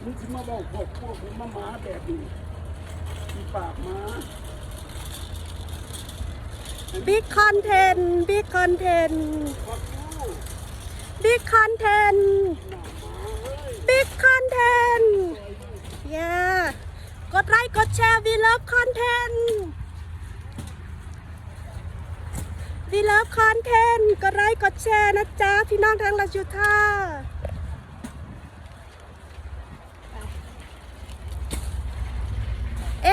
ມຶງຊິມາເວົ້າຄອບຄົວກູມາໝາແບບນີ້ ອີປາກໝາ. Big content, big content, big content, big content. Yeah. ກົດໄລກົດແຊ we love content, we love content. ກົດໄລກົດແຊນະຈ໊ະ ພີ່ນ້ອງທາງລາວຢູທາ.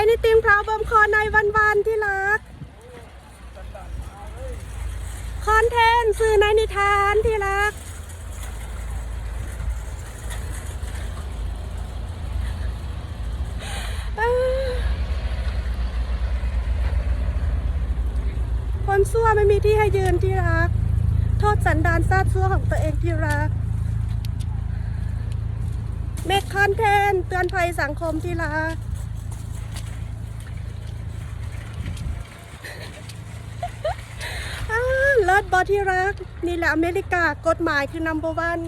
Anything problem call nine one one ທີ່ລັກ. Content ຊື່ໃນນິທານທີ່ລັກ. ເອີ ຄົນຊົ່ວໄມ່ມີທີ່ໃຫ້ຢືນທີ່ລັກ. ໂທດສັນດານຊາດຊົ່ວຂອງຕົວເອງທີ່ລັກ. Make content ເຕືອນໄພສັງຄົມທີ່ລັກ. ອ້າ ເລີດບໍ່ທີ່ລັກ? ນີ້ແຫຼະອາເມລິກາ ກົດໝາຍຄື number one.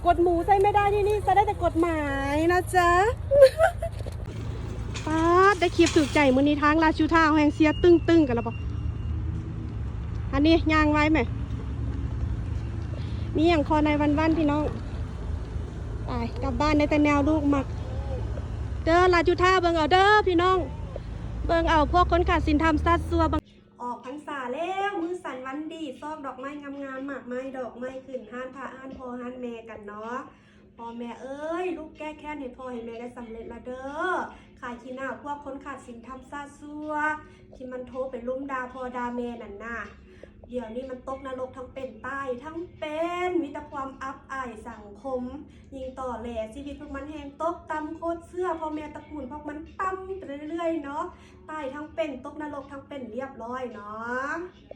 ກົດໝູໃຊ້ໄມ່ໄດ້ ທີ່ນີ້ໃຊ້ໄດ້ແຕ່ກົດໝາຍນະຈ໊ະ. ປາດ ໄດ້ຄລິບຖືກໃຈມື້ນີ້ ທາງລາຊຢູທາວແຮ່ງເຊຍຕຶ້ງໆກັນລະບໍ່? ອັນນີ້ຍ່າງໄວແໝ່. ມີຫຍັງຄໍໃນວັນໆ ພີ່ນ້ອງ. ໄປ ກັບບ້ານໄດ້ແຕ່ແນວລູກມັກເດີ. ລາຊຢູທາເບິ່ງເອົາເດີພີ່ນ້ອງ ເບິ່ງເອົາພວກຄົນຂາດສິນທຳຊາດຊົ່ວ. ອອກພັນສາແລ້ວ ມື້ສັນວັນດີ ຊອກດອກໄມ້ງາມໆ ໝາກໄມ້ດອກໄມ້ຂຶ້ນ ຮ້ານພະຮ້ານພໍ່ຮ້ານແມ່ກັນເນາະ. ພໍ່ແມ່ເອີຍ ລູກແກ້ແຄ້ນໃຫ້ພໍ່ໃຫ້ແມ່ໄດ້ສຳເລັດລະເດີ. ຂາຍຂີ້ໜ້າພວກຄົນຂາດສິນທຳຊາດຊົ່ວ ທີ່ມັນໂທໄປລຸມດ່າພໍ່ດ່າແມ່ນັ້ນນະ. ດຽວນີ້ມັນຕົກນະລົກທັງເປັນ ຕາຍທັງເປັນ ມີແຕ່ຄວາມອັບອາຍສັງຄົມ. ຍິ່ງຕໍແຫຼຊີວິດພວກມັນແຮ່ງຕົກຕ່ຳໂຄດເຊື່ອ ພໍ່ແມ່ຕະກູນພວກມັນຕ່ຳໄປເລື້ອຍໆເນາະ. ຕາຍທັງເປັນ ຕົກນະລົກທັງເປັນລຽບຮ້ອຍເນາະ.